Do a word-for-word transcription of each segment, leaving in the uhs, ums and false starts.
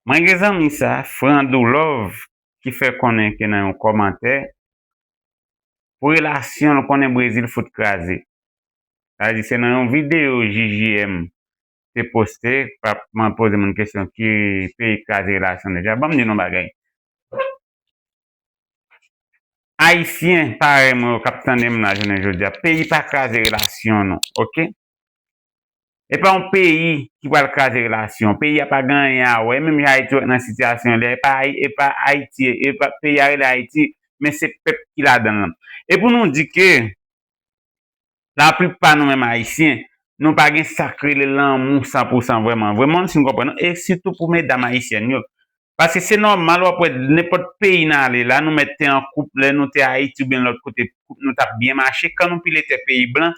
Mwen gen zanmi sa, Frandou Love, ki fè konnen ke nan yon kòmantè, pou relasyon l konnen Brezil fout kraze. Sa vle di se nan yon videyo J J M te poste, pa mwen poze moun kesyon ki peyi kraze relasyon deja. Ban m di nou bagay. Ayisyen parèy mwen yo k ap tande m la jounen jodi a, peyi pa kraze relasyon nou, oke? E pa yon peyi ki pral kraze relasyon. Peyi a pa gen anyen a wè. Menm jan Ayiti wè nan sitiyasyon li a, e pa, e pa Ayiti, e pa peyi a rele Ayiti, men se pèp ki ladan l lan. E pou nou di ke laplipa nou menm Ayisyen, nou pa gen sa k rele lanmou san pou san vrèman vre. Mwen si n konprann, e sitou pou medam ayisyèn yo. Paske se nòmal w ap wè nenpòt peyi n ale la, nou mèt te an koup, lè nou te Ayiti oubyen lòt kote, koup nou t ap byen mache. Kan nou pile tè peyi blan,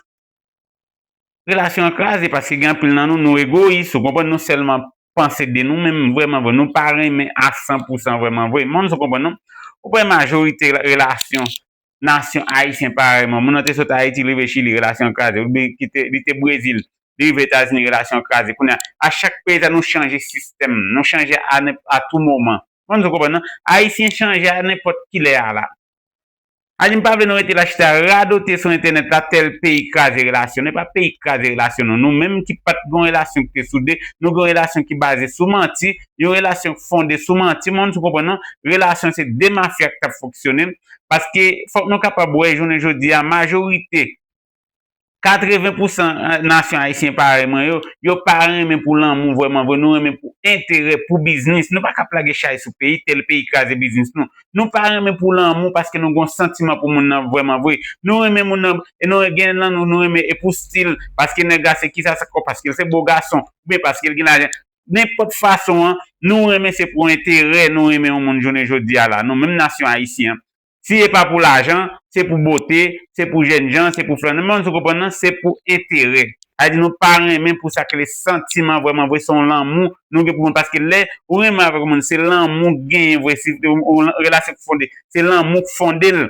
relasyon an kraze paske gen anpil nan nou, nou egoyis, ou konprann, nou sèlman panse de nou menm vrèman vre, nou pa renmen a san pou san vrèman vre. Mwen si w konprann non? Ou pa wè majorite relasyon nasyon ayisyen parèy mwen, moun nan te sot Ayiti, li rive Chili, relasyon an kraze, oubyen ki te, li te Brezil, li rive Etazini, relasyon an kraze. Kounye a, a chak peyi sa, nou chanje sistèm, nou chanje a, a tou moman. Mwen si w konprann non? Ayisyen chanje a nenpòt kilè a la. Sa di m pa vle nou rete la chita radote sou entènèt la, tèl peyi kraze relasyon nou. E pa peyi k kraze relasyon nou. Nou menm ki pa t gen yon relasyon ki te soude, nou gen yon relasyon ki baze sou manti, yon relasyon k fonde sou manti. Mwen si w konprann non? Relasyon se de mafya k t ap fonksyone. Paske fòk nou kapab wè jounen jodi a, majorite, katreven pou san nasyon ayisyen parèy mwen yo, yo pa renmen pou lanmou vrèman vre, nou renmen pou enterè, pou biznis. Nou pa ka ap lage chay sou peyi, tèl peyi kraze biznis nou. Nou pa renmen pou lanmou paske nou gen yon santiman pou moun nan vrèman vre. Nou renmen moun nan, e nou gen nan nou, nou renmen e pou stil, paske nèg la se kisa sa kò, paske l se bo gason, oubyen paske l gen lajan. Nenpòt fason an, nou renmen se pou enterè, nou renmen yon moun jounen jodi a la. Nou menm nasyon ayisyen an. Si e pa pou lajan, se pou bote, se pou jènjan, se pou flannen. Mwen si w konprann non, se pou enterè. Sa di nou pa renmen pou sa k rele santiman vrèman vre, se yon lanmou nou gen pou moun. Paske lè ou renmen avèk yon moun, se lanmou k genyen vre, se yon relasyon k fonde, se lanmou k fonde l,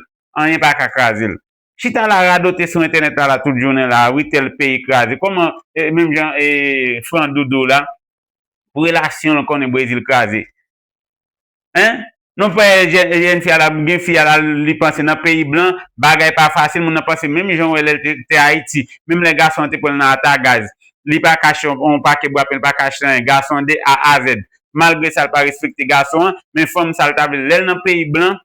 anyen pa ka kraze l. Chita la radote sou entènèt la, la tout jounen la, wi tèl peyi kraze. Kòman, e, menm jan e, Fran Doudou la, pou relasyon l konnen Brezil kraze. Hein? Nou pa wè jèn fi a la, gen fi a la, li panse nan peyi blan, bagay pa fasil, moun nan panse menm jan w wè lè l te, te Ayiti. Menm lè gason an te pran l nan ata gaz, li pa kache yon, yon pake bwa pen, li pa kache anyen. Gason an de A a Z. Malgre sa, l pa respekte gason an, men fanm sa l ta vle. Lè l nan peyi blan,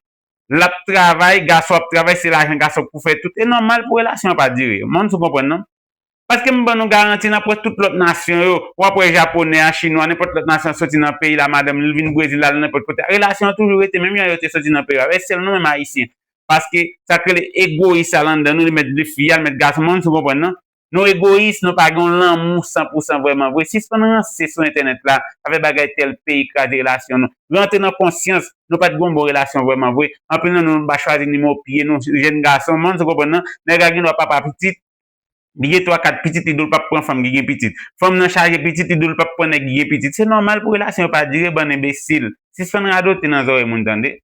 l ap travay, gason ap travay, se lajan gason k pou fè tout. E nòmal pou relasyon an pa dire. Mwen si w konprann non? Paske m ban nou garanti, n ap wè tout lòt nasyon yo. W ap wè Japonè a, Chinwa, nenpòt lòt nasyon soti nan peyi la, madanm li vin Brezil, l al nenpòt kote. Relasyon an toujou rete menm jan yo te soti nan peyi yo a. E sèl nou menm Ayisyen. Paske sa k rele egoyis a l anndan nou, li mèt li fi a, li mèt gason, mwen si w konprann non? Nou egoyis, nou pa gen yon lanmou san pou san vrèman vre. Sispann ranse sou entènèt la, sa fè bagay tèl peyi kraze relasyon nou. Rantre nan konsyans, nou pa t gen yon bon relasyon vrèman vre. Anpil nan nou, nou pa chwazi nimewo pye nou, jèn gason, mwen si w konprann non? Nèg la gen dwa papa pitit, li gen twa kat pitit, li di w l p ap pran fanm ki gen pitit. Fanm nan chaje pitit, li di w l p ap pran nèg ki gen pitit. Se nòmal pou relasyon yo pa dire, bann enbesil. Sispann radote nan zòrèy moun, tande.